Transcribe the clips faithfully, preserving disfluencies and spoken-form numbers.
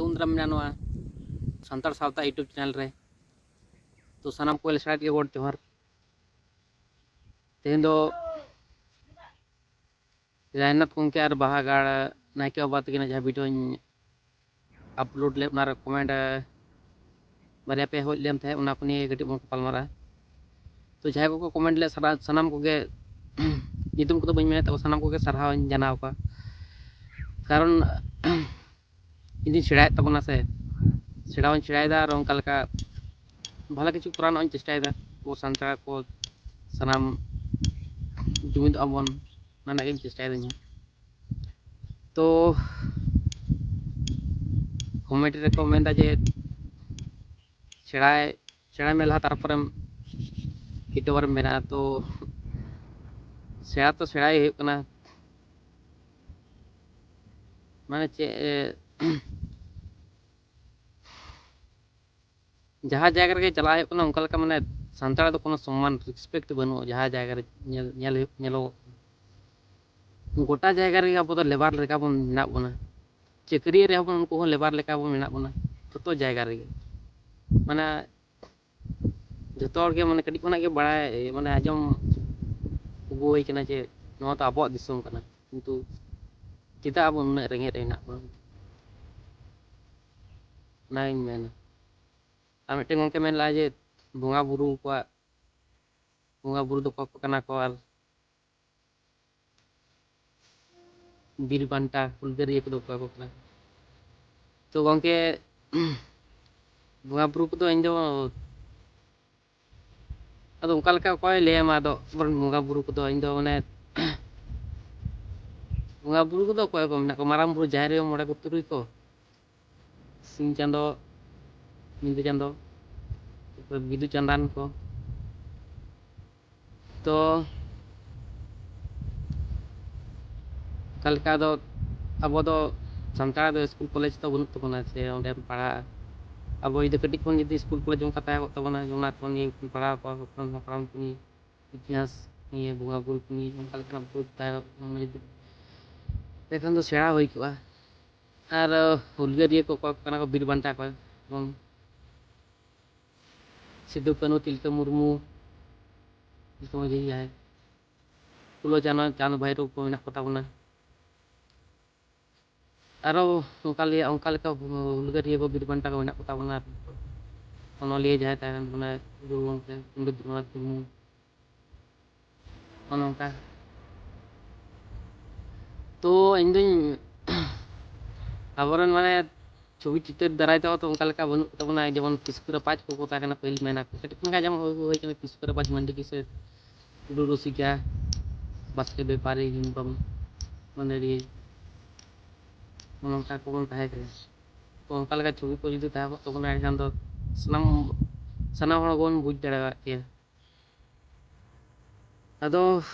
ᱩᱱ ᱫᱟᱨᱟᱢ ᱢᱮᱱᱟᱜᱼᱟ ᱱᱚᱣᱟ ᱥᱟᱱᱛᱟᱲ ᱥᱟᱶᱛᱟ YouTube ᱪᱮᱱᱮᱞ ᱨᱮ᱾ ᱛᱚ ᱥᱟᱱᱟᱢ ᱠᱚ ᱞᱮ ᱥᱟᱨᱦᱟᱣ ᱜᱮ ᱜᱚᱰ ᱡᱚᱦᱟᱨ᱾ ᱛᱮᱦᱮᱧ ᱫᱚ ᱨᱟᱭᱱᱟᱛᱷ ᱜᱚᱢᱠᱮ ᱟᱨ ᱵᱟᱦᱟ ᱜᱟᱲ ᱱᱟᱭᱠᱮ ᱵᱟᱵᱟ ᱛᱟᱹᱠᱤᱱᱟᱜ ᱡᱟᱦᱟᱸ ᱵᱷᱤᱰᱤᱭᱳᱧ ᱟᱯᱞᱳᱰ ᱞᱮᱫ, ᱚᱱᱟ ᱨᱮ ᱠᱚᱢᱮᱱᱴ ᱵᱟᱨᱭᱟ ᱯᱮ ᱦᱮᱡ ᱞᱮᱱ ᱛᱟᱦᱮᱸᱫ, ᱚᱱᱟ ᱠᱚ ᱱᱤᱭᱮ ᱠᱟᱹᱴᱤᱡ ᱵᱚᱱ ᱜᱟᱯᱟᱞ ᱢᱟᱨᱟᱜᱼᱟ᱾ ᱛᱚ ᱡᱟᱦᱟᱸᱭ ᱠᱚᱠᱚ ᱠᱚᱢᱮᱱᱴ ᱞᱮᱫ ᱥᱟᱱᱟ- ᱥᱟᱱᱟᱢ ᱠᱚᱜᱮ ᱧᱩᱛᱩᱢ ᱠᱚᱫᱚ ᱵᱟᱹᱧ ᱢᱮᱱᱮᱫ ᱛᱟᱠᱚᱣᱟ, ᱥᱟᱱᱟᱢ ᱠᱚᱜᱮ ᱥᱟᱨᱦᱟᱣ ᱤᱧ ᱡᱟᱱᱟᱣ ᱠᱚᱣᱟ᱾ ᱠᱟᱨᱚᱱ ᱤᱧ ᱫᱩᱧ ᱥᱮᱬᱟᱭᱮᱫ ᱛᱟᱵᱚᱱᱟ ᱥᱮ, ᱥᱮᱬᱟ ᱦᱚᱸᱧ ᱥᱮᱬᱟᱭᱮᱫᱟ ᱟᱨ ᱚᱱᱠᱟ ᱞᱮᱠᱟ ᱵᱷᱟᱞᱮ ᱠᱤᱪᱷᱩ ᱠᱚᱨᱟᱣ ᱨᱮᱱᱟᱜ ᱤᱧ ᱪᱮᱥᱴᱟᱭᱮᱫᱟ᱾ ᱟᱵᱚ ᱥᱟᱱᱛᱟᱲ ᱠᱚ ᱥᱟᱱᱟᱢ ᱡᱩᱢᱤᱫᱚᱜ ᱟᱵᱚᱱ, ᱚᱱᱟ ᱨᱮᱱᱟᱜ ᱜᱤᱧ ᱪᱮᱥᱴᱟᱭᱮᱫᱟ ᱤᱧ ᱦᱚᱸ᱾ ᱛᱚ ᱠᱚᱢᱮᱱᱴ ᱨᱮᱠᱚ ᱢᱮᱱᱫᱟ ᱡᱮ ᱥᱮᱬᱟᱭ ᱥᱮᱬᱟᱭ ᱢᱮ ᱞᱟᱦᱟ, ᱛᱟᱨᱯᱚᱨᱮᱢ ᱤᱭᱩᱴᱩᱵᱟᱨᱮᱢ ᱵᱮᱱᱟᱜᱼᱟ᱾ ᱛᱚ ᱥᱮᱬᱟ ᱛᱚ ᱥᱮᱬᱟᱭ ᱦᱩᱭᱩᱜ ᱠᱟᱱᱟ, ᱢᱟᱱᱮ ᱪᱮᱫ ᱮ, ᱡᱟᱦᱟᱸ ᱡᱟᱭᱜᱟ ᱨᱮᱜᱮ ᱪᱟᱞᱟᱜ ᱦᱩᱭᱩᱜ ᱠᱟᱱᱟ, ᱚᱱᱠᱟ ᱞᱮᱠᱟ ᱢᱟᱱᱮ ᱥᱟᱱᱛᱟᱲ ᱫᱚ ᱠᱳᱱᱳ ᱥᱚᱢᱢᱟᱱ, ᱨᱮᱥᱯᱮᱠᱴ ᱵᱟᱹᱱᱩᱜᱼᱟ᱾ ᱡᱟᱦᱟᱸ ᱡᱟᱭᱜᱟ ᱨᱮ ᱧᱮᱞ ᱧᱮᱞ ᱦᱩᱭᱩᱜ ᱧᱮᱞᱚᱜᱚᱜ ᱠᱟᱱᱟ, ᱜᱚᱴᱟ ᱡᱟᱭᱜᱟ ᱨᱮᱜᱮ ᱟᱵᱚ ᱫᱚ ᱞᱮᱵᱟᱨ ᱞᱮᱠᱟ ᱵᱚᱱ ᱢᱮᱱᱟᱜ ᱵᱚᱱᱟ᱾ ᱪᱟᱹᱠᱨᱤ ᱨᱮᱦᱚᱸ ᱵᱚᱱ, ᱩᱱᱠᱩ ᱦᱚᱸ ᱞᱮᱵᱟᱨ ᱞᱮᱠᱟ ᱵᱚᱱ ᱢᱮᱱᱟᱜ ᱵᱚᱱᱟ᱾ ᱡᱚᱛᱚ ᱡᱟᱭᱜᱟ ᱨᱮᱜᱮ ᱢᱟᱱᱮ ᱡᱚᱛᱚ ᱦᱚᱲ ᱜᱮ ᱢᱟᱱᱮ ᱠᱟᱹᱴᱤᱡ ᱠᱷᱚᱱᱟᱜ ᱜᱮ ᱵᱟᱲᱟᱭ, ᱢᱟᱱᱮ ᱟᱸᱡᱚᱢ ᱟᱹᱜᱩ ᱦᱩᱭ ᱠᱟᱱᱟ ᱡᱮ ᱱᱚᱣᱟ ᱫᱚ ᱟᱵᱚᱣᱟᱜ ᱫᱤᱥᱚᱢ ᱠᱟᱱᱟ, ᱠᱤᱱᱛᱩ ᱪᱮᱫᱟᱜ ᱟᱵᱚ ᱱᱩᱱᱟᱹᱜ ᱨᱮᱸᱜᱮᱡ ᱨᱮ ᱦᱮᱱᱟᱜ ᱵᱚᱱᱟ? ᱚᱱᱟᱜᱤᱧ ᱢᱮᱱᱟ᱾ ᱟᱨ ᱢᱤᱫᱴᱮᱱ ᱜᱚᱢᱠᱮ ᱢᱮᱱ ᱞᱮᱫᱼᱟ ᱡᱮ ᱵᱚᱸᱜᱟ ᱵᱩᱨᱩ ᱠᱚᱣᱟᱜ, ᱵᱚᱸᱜᱟ ᱵᱩᱨᱩ ᱫᱚ ᱚᱠᱚᱭ ᱠᱚ ᱠᱟᱱᱟ ᱠᱚ ᱟᱨ ᱵᱤᱨ ᱵᱟᱱᱴᱟ ᱦᱩᱞᱜᱟᱹᱨᱤᱭᱟᱹ ᱠᱚᱫᱚ ᱚᱠᱚᱭ ᱠᱚ ᱠᱟᱱᱟ? ᱛᱚ ᱜᱚᱢᱠᱮ, ᱵᱚᱸᱜᱟ ᱵᱩᱨᱩ ᱠᱚᱫᱚ ᱤᱧ ᱫᱚ ᱟᱫᱚ ᱚᱱᱠᱟ ᱞᱮᱠᱟ ᱚᱠᱚᱭ ᱞᱟᱹᱭᱟᱢᱟ? ᱟᱫᱚ ᱟᱵᱚᱨᱮᱱ ᱵᱚᱸᱜᱟ ᱵᱩᱨᱩ ᱠᱚᱫᱚ ᱤᱧ ᱫᱚ ᱢᱟᱱᱮ ᱵᱚᱸᱜᱟ ᱵᱩᱨᱩ ᱠᱚᱫᱚ ᱚᱠᱚᱭ ᱠᱚ ᱢᱮᱱᱟᱜ ᱠᱚᱣᱟ? ᱢᱟᱨᱟᱝ ᱵᱩᱨᱩ, ᱡᱟᱦᱮᱨ ᱟᱭᱳ, ᱢᱚᱬᱮ ᱠᱚ ᱛᱩᱨᱩᱭ ᱠᱚ, ᱥᱤᱧ ᱪᱟᱸᱫᱚ, ᱧᱤᱫᱟᱹ ᱪᱟᱸᱫᱚ, ᱛᱟᱨᱯᱚᱨᱮ ᱵᱤᱫᱩ ᱪᱟᱸᱫᱟᱱ ᱠᱚ᱾ ᱛᱚ ᱚᱱᱠᱟ ᱞᱮᱠᱟ ᱫᱚ ᱟᱵᱚ ᱫᱚ ᱥᱟᱱᱛᱟᱲ ᱫᱚ ᱥᱠᱩᱞ ᱠᱚᱞᱮᱡᱽ ᱫᱚ ᱵᱟᱹᱱᱩᱜ ᱛᱟᱵᱚᱱᱟ ᱥᱮ ᱚᱸᱰᱮᱢ ᱯᱟᱲᱦᱟᱜᱼᱟ᱾ ᱟᱵᱚ ᱡᱩᱫᱤ ᱠᱟᱹᱴᱤᱡ ᱠᱷᱚᱱ ᱡᱩᱫᱤ ᱥᱠᱩᱞ ᱠᱚᱞᱮᱡᱽ ᱚᱱᱠᱟ ᱛᱟᱦᱮᱸ ᱠᱚᱜ ᱛᱟᱵᱚᱱᱟ, ᱚᱱᱟ ᱠᱷᱚᱱ ᱜᱮ ᱯᱟᱲᱦᱟᱣ ᱠᱚᱣᱟ ᱦᱟᱯᱲᱟᱢ ᱦᱟᱯᱲᱟᱢ ᱠᱚ ᱱᱤᱭᱮ, ᱤᱛᱤᱦᱟᱥ ᱱᱤᱭᱮ, ᱵᱚᱸᱜᱟ ᱵᱩᱨᱩ ᱠᱚ ᱱᱤᱭᱮ, ᱚᱱᱠᱟ ᱞᱮᱠᱟᱱᱟᱜ ᱵᱳᱭ ᱛᱟᱦᱮᱸ ᱠᱚᱜ ᱛᱟᱵᱚᱱᱟ ᱡᱩᱫᱤ, ᱮᱱᱠᱷᱟᱱ ᱫᱚ ᱥᱮᱬᱟ ᱦᱩᱭ ᱠᱚᱜᱼᱟ᱾ ᱟᱨ ᱦᱩᱞᱜᱟᱹᱨᱤᱭᱟᱹ ᱠᱚ ᱚᱠᱚᱭ ᱠᱚ ᱠᱟᱱᱟ ᱠᱚ, ᱵᱤᱨ ᱵᱟᱱᱴᱟ ᱠᱚ, ᱡᱮᱢᱚᱱ ᱥᱤᱫᱩ ᱠᱟᱹᱱᱦᱩ, ᱛᱤᱞᱠᱟᱹ ᱢᱩᱨᱢᱩ, ᱛᱤᱞᱠᱟᱹ ᱢᱟᱹᱡᱷᱤ ᱡᱟᱦᱟᱸᱭ, ᱯᱷᱩᱞᱳ ᱡᱷᱟᱱᱳ, ᱪᱟᱸᱫᱽ ᱵᱷᱟᱭᱨᱳ ᱠᱚ ᱢᱮᱱᱟᱜ ᱠᱚ ᱛᱟᱵᱚᱱᱟ᱾ ᱟᱨᱚ ᱚᱱᱠᱟ ᱞᱮ-, ᱚᱱᱠᱟ ᱞᱮᱠᱟ ᱦᱩᱞᱜᱟᱹᱨᱤᱭᱟᱹ ᱠᱚ, ᱵᱤᱨ ᱵᱟᱱᱴᱟ ᱠᱚ ᱢᱮᱱᱟᱜ ᱠᱚ ᱛᱟᱵᱚᱱᱟ᱾ ᱚᱱᱚᱞᱤᱭᱟᱹ ᱡᱟᱦᱟᱸᱭ ᱛᱟᱦᱮᱸ ᱠᱟᱱ ᱛᱟᱵᱚᱱᱟ, ᱜᱩᱨᱩ ᱜᱚᱢᱠᱮ ᱯᱚᱱᱰᱤᱛ ᱨᱚᱜᱷᱩᱱᱟᱛᱷ ᱢᱩᱨᱢᱩ, ᱚᱱᱮ ᱚᱱᱠᱟ᱾ ᱛᱚ ᱤᱧᱫᱩᱧ ᱟᱵᱚᱨᱮᱱ ᱢᱟᱱᱮ ᱪᱷᱚᱵᱤ ᱪᱤᱛᱟᱹᱨ ᱫᱟᱨᱟᱭ ᱛᱮᱦᱚᱸ ᱛᱚ ᱚᱱᱠᱟ ᱞᱮᱠᱟ ᱵᱟᱹᱱᱩᱜ ᱛᱟᱵᱚᱱᱟ, ᱡᱮᱢᱚᱱ ᱠᱤᱥᱠᱩ ᱨᱟᱯᱟᱡᱽ ᱠᱚᱠᱚ ᱛᱟᱦᱮᱸ ᱠᱟᱱᱟ ᱯᱟᱹᱦᱤᱞ ᱢᱮᱱᱟ ᱠᱚ, ᱠᱟᱹᱴᱤᱡ ᱠᱷᱚᱱ ᱜᱮ ᱟᱸᱡᱚᱢ ᱦᱩᱭ ᱦᱩᱭ ᱠᱟᱱᱟ ᱠᱤᱥᱠᱩ ᱨᱟᱯᱟᱡᱽ ᱢᱟᱱᱰᱤ ᱠᱤᱥᱟᱹᱬ, ᱴᱩᱰᱩ ᱨᱩᱥᱤᱠᱟ, ᱵᱟᱥᱠᱮ ᱵᱮᱯᱟᱨᱤ, ᱦᱤᱢᱵᱟᱢ ᱢᱟᱹᱫᱟᱹᱲᱤᱭᱟᱹ, ᱱᱚᱝᱠᱟ ᱠᱚᱵᱚᱱ ᱛᱟᱦᱮᱸ ᱠᱟᱱᱟ᱾ ᱛᱚ ᱚᱱᱠᱟ ᱞᱮᱠᱟ ᱪᱷᱚᱵᱤ ᱠᱚ ᱡᱩᱫᱤ ᱛᱟᱦᱮᱸ ᱠᱚᱜ ᱛᱟᱵᱚᱱᱟ, ᱮᱱᱠᱷᱟᱱ ᱫᱚ ᱥᱟᱱᱟᱢ, ᱥᱟᱱᱟᱢ ᱦᱚᱲ ᱵᱚᱱ ᱵᱩᱡᱽ ᱫᱟᱲᱮᱭᱟᱜ ᱠᱮᱭᱟ᱾ ᱟᱫᱚ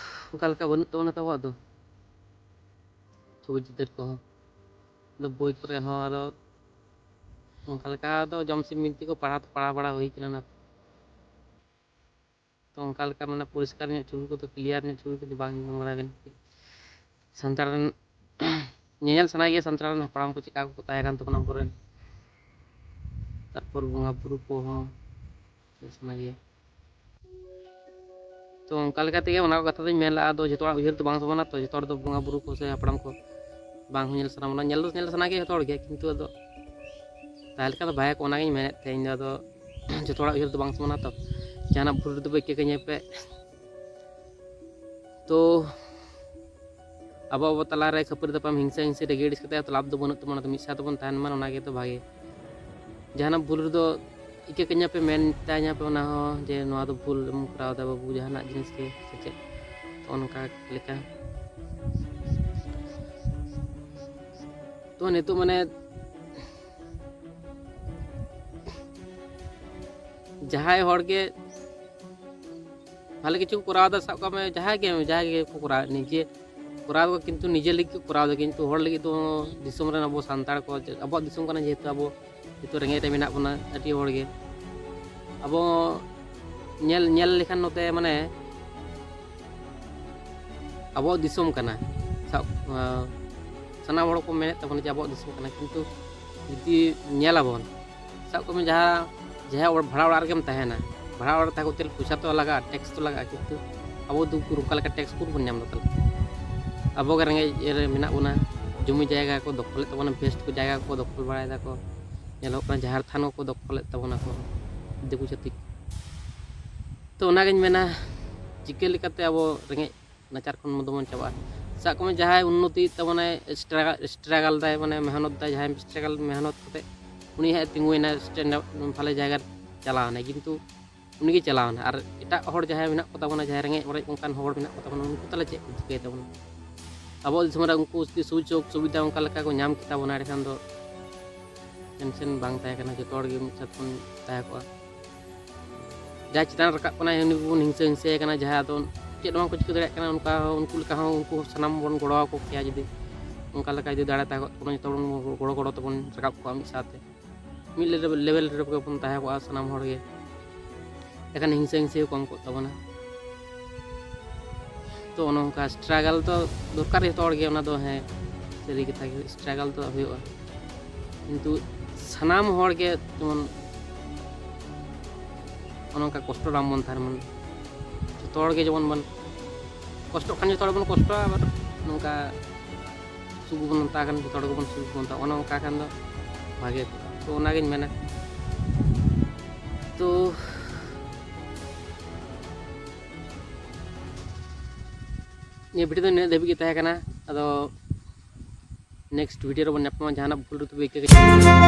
ᱚᱱᱠᱟ ᱞᱮᱠᱟ ᱵᱟᱹᱱᱩᱜ ᱛᱟᱵᱚᱱᱟ ᱛᱚ ᱟᱵᱚᱣᱟᱜ ᱫᱚ ᱪᱷᱚᱵᱤ ᱪᱤᱛᱟᱹᱨ ᱠᱚᱦᱚᱸ᱾ ᱟᱫᱚ ᱵᱳᱭ ᱠᱚᱨᱮ ᱦᱚᱸ ᱟᱫᱚ ᱚᱱᱠᱟ ᱞᱮᱠᱟ ᱫᱚ ᱡᱚᱢᱥᱤᱢ ᱵᱤᱱᱛᱤ ᱠᱚ ᱯᱟᱲᱦᱟᱣ, ᱯᱟᱲᱦᱟᱣ ᱵᱟᱲᱟ ᱦᱩᱭ ᱠᱟᱱᱟ ᱚᱱᱟ᱾ ᱛᱚ ᱚᱱᱠᱟ ᱞᱮᱠᱟ ᱢᱟᱱᱮ ᱯᱚᱨᱤᱥᱠᱟᱨ ᱧᱚᱜ ᱪᱷᱚᱵᱤ ᱠᱚᱫᱚ, ᱠᱞᱤᱭᱟᱨ ᱧᱚᱜ ᱪᱷᱚᱵᱤ ᱠᱚᱫᱚ ᱵᱟᱝ ᱧᱟᱢ ᱵᱟᱲᱟ ᱠᱟᱱᱟ᱾ ᱥᱟᱱᱛᱟᱲ ᱨᱮᱱ ᱧᱮᱧᱮᱞ ᱥᱟᱱᱟᱭ ᱜᱮᱭᱟ, ᱥᱟᱱᱛᱟᱲ ᱨᱮᱱ ᱦᱟᱯᱲᱟᱢ ᱠᱚ ᱪᱮᱫᱠᱟ ᱠᱚ ᱛᱟᱦᱮᱸ ᱠᱟᱱ ᱛᱟᱵᱚᱱᱟ ᱟᱵᱚᱨᱮᱱ᱾ ᱛᱟᱨᱯᱚᱨ ᱵᱚᱸᱜᱟ ᱵᱩᱨᱩ ᱠᱚᱦᱚᱸ ᱧᱮᱞ ᱥᱟᱱᱟ ᱜᱮᱭᱟ᱾ ᱛᱚ ᱚᱱᱠᱟ ᱞᱮᱠᱟ ᱛᱮᱜᱮ ᱚᱱᱟ ᱠᱚ ᱠᱟᱛᱷᱟ ᱫᱚᱧ ᱢᱮᱱ ᱞᱟᱜᱼᱟ᱾ ᱟᱫᱚ ᱡᱚᱛᱚ ᱦᱚᱲᱟᱜ ᱩᱭᱦᱟᱹᱨ ᱫᱚ ᱵᱟᱝ ᱥᱚᱢᱟᱱᱟ ᱛᱚ, ᱡᱚᱛᱚ ᱦᱚᱲ ᱫᱚ ᱵᱚᱸᱜᱟ ᱵᱩᱨᱩ ᱠᱚ ᱥᱮ ᱦᱟᱯᱲᱟᱢ ᱠᱚ ᱵᱟᱝ ᱦᱚᱸ ᱧᱮᱞ ᱥᱟᱱᱟ ᱵᱚᱱᱟ᱾ ᱧᱮᱞ ᱫᱚ ᱧᱮᱞ ᱥᱟᱱᱟ ᱜᱮᱭᱟ ᱡᱚᱛᱚ ᱦᱚᱲ ᱜᱮ, ᱠᱤᱱᱛᱩ ᱟᱫᱚ ᱛᱟᱦᱮᱸ ᱞᱮᱠᱟ ᱫᱚ ᱵᱟᱭ ᱠᱚ, ᱚᱱᱟᱜᱤᱧ ᱢᱮᱱᱮᱫ ᱛᱟᱦᱮᱸ ᱤᱧ ᱫᱚ᱾ ᱟᱫᱚ ᱡᱚᱛᱚ ᱦᱚᱲᱟᱜ ᱩᱭᱦᱟᱹᱨ ᱫᱚ ᱵᱟᱝ ᱥᱚᱢᱟᱱᱟ ᱛᱚ, ᱡᱟᱦᱟᱱᱟᱜ ᱵᱷᱩᱞ ᱨᱮᱫᱚ ᱵᱟᱹᱭᱠᱟᱹ ᱠᱟᱹᱧᱟᱹ ᱯᱮ᱾ ᱛᱚ ᱟᱵᱚ ᱟᱵᱚ ᱛᱟᱞᱟᱨᱮ ᱠᱷᱟᱹᱯᱟᱹᱨᱤ ᱛᱟᱯᱟᱢ, ᱦᱤᱝᱥᱟᱹ ᱦᱤᱝᱥᱤ, ᱨᱟᱹᱜᱤ ᱟᱹᱲᱤᱥ ᱠᱟᱛᱮ ᱛᱚ ᱞᱟᱵᱷ ᱫᱚ ᱵᱟᱹᱱᱩᱜ ᱛᱟᱵᱚᱱᱟ᱾ ᱛᱚ ᱢᱤᱫ ᱥᱟᱶ ᱛᱮᱵᱚᱱ ᱛᱟᱦᱮᱱ ᱢᱟ, ᱚᱱᱟ ᱜᱮᱛᱚ ᱵᱷᱟᱜᱮ᱾ ᱡᱟᱦᱟᱱᱟᱜ ᱵᱷᱩᱞ ᱨᱮᱫᱚ ᱤᱠᱟᱹ ᱠᱟᱹᱧᱟ ᱯᱮ, ᱢᱮᱱ ᱛᱟᱧᱟ ᱯᱮ ᱚᱱᱟ ᱦᱚᱸ ᱡᱮ ᱱᱚᱣᱟ ᱫᱚ ᱵᱷᱩᱞ ᱮᱢ ᱠᱚᱨᱟᱣ ᱮᱫᱟ ᱵᱟᱹᱵᱩ, ᱡᱟᱦᱟᱱᱟᱜ ᱡᱤᱱᱤᱥ ᱜᱮ ᱥᱮ ᱪᱮᱫ, ᱛᱚ ᱚᱱᱠᱟ ᱞᱮᱠᱟ᱾ ᱛᱚ ᱱᱤᱛᱚᱜ ᱢᱟᱱᱮ ᱡᱟᱦᱟᱸᱭ ᱦᱚᱲ ᱜᱮ ᱵᱷᱟᱞᱮ ᱠᱤᱪᱷᱩ ᱠᱚ ᱠᱚᱨᱟᱣ ᱮᱫᱟ, ᱥᱟᱵ ᱠᱟᱜ ᱢᱮ ᱡᱟᱦᱟᱸᱭ ᱜᱮ, ᱡᱟᱦᱟᱸᱭ ᱜᱮ ᱠᱚ ᱠᱚᱨᱟᱣ, ᱱᱤᱡᱮ ᱠᱚᱨᱟᱣ ᱫᱚ ᱠᱤᱱᱛᱩ ᱱᱤᱡᱮ ᱞᱟᱹᱜᱤᱫ ᱠᱚ ᱠᱚᱨᱟᱣ ᱮᱫᱟ, ᱠᱤᱱᱛᱩ ᱦᱚᱲ ᱞᱟᱹᱜᱤᱫ ᱫᱚ, ᱫᱤᱥᱚᱢ ᱨᱮᱱ ᱟᱵᱚ ᱥᱟᱱᱛᱟᱲ ᱠᱚ, ᱟᱵᱚᱣᱟᱜ ᱫᱤᱥᱚᱢ ᱠᱟᱱᱟ ᱡᱮᱦᱮᱛᱩ, ᱟᱵᱚ ᱱᱤᱛᱚᱜ ᱨᱮᱸᱜᱮᱡ ᱨᱮ ᱢᱮᱱᱟᱜ ᱵᱚᱱᱟ ᱟᱹᱰᱤ ᱦᱚᱲ ᱜᱮ᱾ ᱟᱵᱚ ᱧᱮᱞ, ᱧᱮᱞ ᱞᱮᱠᱷᱟᱱ ᱱᱚᱛᱮ ᱢᱟᱱᱮ ᱟᱵᱚᱣᱟᱜ ᱫᱤᱥᱚᱢ ᱠᱟᱱᱟ, ᱥᱟᱵ, ᱟᱸ, ᱥᱟᱱᱟᱢ ᱦᱚᱲ ᱠᱚ ᱢᱮᱱᱮᱫ ᱛᱟᱵᱚᱱᱟ ᱡᱮ ᱟᱵᱚᱣᱟᱜ ᱫᱤᱥᱚᱢ ᱠᱟᱱᱟ, ᱠᱤᱱᱛᱩ ᱡᱩᱫᱤ ᱧᱮᱞᱟᱵᱚᱱ, ᱥᱟᱵ ᱠᱟᱜ ᱢᱮ ᱡᱟᱦᱟᱸ ᱡᱟᱦᱟᱸ ᱚᱲ-, ᱵᱷᱟᱲᱟ ᱚᱲᱟᱜ ᱨᱮᱜᱮᱢ ᱛᱟᱦᱮᱱᱟ, ᱵᱷᱟᱲᱟ ᱚᱲᱟᱜ ᱨᱮ ᱛᱟᱦᱮᱸ ᱠᱚᱨᱛᱮ ᱜᱮᱞᱮ ᱯᱚᱭᱥᱟ ᱛᱚ ᱞᱟᱜᱟᱜᱼᱟ, ᱴᱮᱠᱥ ᱛᱚ ᱞᱟᱜᱟᱜᱼᱟ, ᱠᱤᱱᱛᱩ ᱟᱵᱚ ᱫᱚ ᱩᱠᱩᱨ ᱚᱱᱠᱟ ᱞᱮᱠᱟ ᱴᱮᱠᱥ ᱩᱠᱩᱨ ᱵᱚᱱ ᱧᱟᱢ ᱮᱫᱟ ᱛᱟᱦᱚᱞᱮ? ᱟᱵᱚ ᱜᱮ ᱨᱮᱸᱜᱮᱡ ᱨᱮ ᱢᱮᱱᱟᱜ ᱵᱚᱱᱟ, ᱡᱚᱢᱤ ᱡᱟᱭᱜᱟ ᱠᱚ ᱫᱚᱠᱷᱚᱞᱮᱫ ᱛᱟᱵᱚᱱᱟ, ᱵᱮᱥᱴ ᱠᱚ ᱡᱟᱭᱜᱟ ᱠᱚ ᱫᱚᱠᱷᱚᱞ ᱵᱟᱲᱟᱭ ᱫᱟᱠᱚ, ᱧᱮᱞᱚᱜ ᱠᱟᱱᱟ ᱡᱟᱦᱮᱨ ᱛᱷᱟᱱ ᱠᱚᱠᱚ ᱫᱚᱠᱷᱚᱞᱮᱫ ᱛᱟᱵᱚᱱᱟ ᱠᱚ ᱫᱤᱠᱩ ᱪᱷᱟᱹᱛᱤᱠ᱾ ᱛᱚ ᱚᱱᱟᱜᱤᱧ ᱢᱮᱱᱟ, ᱪᱤᱠᱟᱹ ᱞᱮᱠᱟᱛᱮ ᱟᱵᱚ ᱨᱮᱸᱜᱮᱡ ᱱᱟᱪᱟᱨ ᱠᱷᱚᱱ ᱫᱚᱵᱚᱱ ᱪᱟᱵᱟᱜᱼᱟ? ᱥᱟᱵ ᱠᱟᱜ ᱢᱮ ᱡᱟᱦᱟᱸᱭ ᱩᱱᱱᱚᱛᱤᱭᱮᱫ ᱛᱟᱵᱚᱱᱟᱭ, ᱥᱴᱨᱟᱜᱟᱞ ᱫᱟᱭ, ᱢᱟᱱᱮ ᱢᱮᱦᱱᱚᱛ ᱫᱟᱭ, ᱡᱟᱦᱟᱸᱭ ᱥᱴᱨᱟᱜᱟᱞ ᱢᱮᱦᱱᱚᱛ ᱠᱟᱛᱮ ᱩᱱᱤ ᱦᱟᱸᱜ ᱛᱤᱸᱜᱩᱭᱮᱱᱟ ᱥᱴᱮᱱᱰ ᱟᱯ ᱵᱷᱟᱞᱮ ᱡᱟᱭᱜᱟ ᱨᱮ ᱪᱟᱞᱟᱣ ᱮᱱᱟᱭ, ᱠᱤᱱᱛᱩ ᱩᱱᱤᱜᱮ ᱪᱟᱞᱟᱣ ᱮᱱᱟ᱾ ᱟᱨ ᱮᱴᱟᱜ ᱦᱚᱲ ᱡᱟᱦᱟᱸᱭ ᱢᱮᱱᱟᱜ ᱠᱚ ᱛᱟᱵᱚᱱᱟ, ᱡᱟᱦᱟᱸᱭ ᱨᱮᱸᱜᱮᱡ ᱚᱨᱮᱡ ᱚᱱᱠᱟᱱ ᱦᱚᱲ ᱢᱮᱱᱟᱜ ᱠᱚ ᱛᱟᱵᱚᱱᱟ, ᱩᱱᱠᱩ ᱛᱟᱦᱚᱞᱮ ᱪᱮᱫ ᱠᱚ ᱪᱤᱠᱟᱹᱭ ᱛᱟᱵᱚᱱᱟ? ᱟᱵᱚᱣᱟᱜ ᱫᱤᱥᱚᱢ ᱨᱮ ᱩᱱᱠᱩ ᱡᱩᱫᱤ ᱥᱩᱡᱳᱜᱽ ᱥᱩᱵᱤᱫᱷᱟ ᱚᱱᱠᱟ ᱞᱮᱠᱟ ᱠᱚ ᱧᱟᱢ ᱠᱮᱛᱟ ᱵᱚᱱᱟ, ᱮᱸᱰᱮᱠᱷᱟᱱ ᱫᱚ ᱴᱮᱱᱥᱮᱱ ᱵᱟᱝ ᱛᱟᱦᱮᱸ ᱠᱟᱱᱟ, ᱡᱚᱛᱚ ᱦᱚᱲ ᱜᱮ ᱢᱤᱫ ᱥᱟᱛ ᱵᱚᱱ ᱛᱟᱦᱮᱸ ᱠᱚᱜᱼᱟ᱾ ᱡᱟᱦᱟᱸᱭ ᱪᱮᱛᱟᱱ ᱨᱮ ᱨᱟᱠᱟᱵ ᱠᱟᱱᱟᱭ ᱩᱱᱤ ᱜᱮᱵᱚᱱ ᱦᱤᱝᱥᱟᱹ ᱦᱤᱝᱥᱟᱹᱭᱮ ᱠᱟᱱᱟ, ᱡᱟᱦᱟᱸᱭ ᱟᱫᱚ ᱪᱮᱫ ᱦᱚᱸ ᱵᱟᱝ ᱠᱚ ᱪᱤᱠᱟᱹ ᱫᱟᱲᱮᱭᱟᱜ ᱠᱟᱱᱟ, ᱚᱱᱠᱟ ᱦᱚᱸ ᱩᱱᱠᱩ ᱞᱮᱠᱟ ᱦᱚᱸ ᱩᱱᱠᱩ ᱥᱟᱱᱟᱢ ᱵᱚᱱ ᱜᱚᱲᱚ ᱟᱠᱚ ᱠᱮᱭᱟ᱾ ᱡᱩᱫᱤ ᱚᱱᱠᱟ ᱞᱮᱠᱟ ᱡᱩᱫᱤ ᱫᱟᱲᱮ ᱛᱟᱦᱮᱸ ᱠᱚᱜ ᱛᱟᱵᱚᱱᱟ, ᱡᱚᱛᱚ ᱦᱚᱲ ᱵᱚᱱ ᱜᱚᱲᱚ ᱜᱚᱲᱚ ᱛᱮᱵᱚᱱ ᱨᱟᱠᱟᱵ ᱠᱚᱜᱼᱟ ᱢᱤᱫ ᱥᱟᱶᱛᱮ, ᱢᱤᱫ ᱞᱮᱵᱮᱞ ᱨᱮ ᱵᱚᱱ ᱛᱟᱦᱮᱸ ᱠᱚᱜᱼᱟ ᱥᱟᱱᱟᱢ ᱦᱚᱲ ᱜᱮ, ᱮᱱᱠᱷᱟᱱ ᱦᱤᱝᱥᱟᱹ ᱦᱤᱝᱥᱟᱹ ᱠᱚᱢ ᱠᱚᱜ ᱛᱟᱵᱚᱱᱟ᱾ ᱛᱚ ᱚᱱᱮ ᱚᱱᱠᱟ ᱥᱴᱨᱟᱜᱟᱞ ᱫᱚ ᱫᱚᱨᱠᱟᱨ ᱡᱚᱛᱚ ᱦᱚᱲ ᱜᱮ, ᱚᱱᱟ ᱫᱚ ᱦᱮᱸ ᱥᱟᱹᱨᱤ ᱠᱟᱛᱷᱟ ᱜᱮ, ᱥᱴᱨᱟᱜᱟᱞ ᱫᱚ ᱦᱩᱭᱩᱜᱼᱟ, ᱠᱤᱱᱛᱩ ᱥᱟᱱᱟᱢ ᱦᱚᱲ ᱜᱮ ᱡᱮᱢᱚᱱ ᱚᱱᱮ ᱚᱱᱠᱟ ᱠᱚᱥᱴᱚ ᱨᱮ ᱟᱞᱚ ᱵᱚᱱ ᱛᱟᱦᱮᱱ ᱢᱟ᱾ ᱡᱚᱛᱚ ᱦᱚᱲ ᱜᱮ ᱡᱮᱢᱚᱱ ᱵᱚᱱ ᱠᱚᱥᱴᱚᱜ ᱠᱷᱟᱱ ᱡᱚᱛᱚ ᱦᱚᱲ ᱵᱚᱱ ᱠᱚᱥᱴᱚᱜᱼᱟ, ᱟᱵᱟᱨ ᱱᱚᱝᱠᱟ ᱥᱩᱠ ᱵᱚᱱ ᱢᱮᱛᱟᱜ ᱠᱷᱟᱱ ᱡᱚᱛᱚ ᱦᱚᱲ ᱜᱮᱵᱚᱱ ᱥᱩᱠ ᱵᱚᱱ ᱢᱮᱛᱟᱜᱼᱟ, ᱚᱱᱮ ᱚᱱᱠᱟ ᱠᱷᱟᱱ ᱫᱚ ᱵᱷᱟᱜᱮ ᱠᱚᱜᱼᱟ᱾ ᱛᱚ ᱚᱱᱟᱜᱤᱧ ᱢᱮᱱᱟ᱾ ᱛᱚ ᱱᱤᱭᱟᱹ ᱵᱷᱤᱰᱤᱭᱳ ᱫᱚ ᱱᱤᱱᱟᱹᱜ ᱫᱷᱟᱹᱵᱤᱡ ᱜᱮ ᱛᱟᱦᱮᱸ ᱠᱟᱱᱟ᱾ ᱟᱫᱚ ᱱᱮᱠᱥᱴ ᱵᱷᱤᱰᱤᱭᱳ ᱨᱮᱵᱚᱱ ᱧᱟᱯᱟᱢᱟ᱾ ᱡᱟᱦᱟᱱᱟᱜ ᱵᱷᱩᱞ ᱨᱮ ᱛᱚᱵᱮ ᱤᱠᱟᱹ ᱠᱟᱹᱴᱤᱡ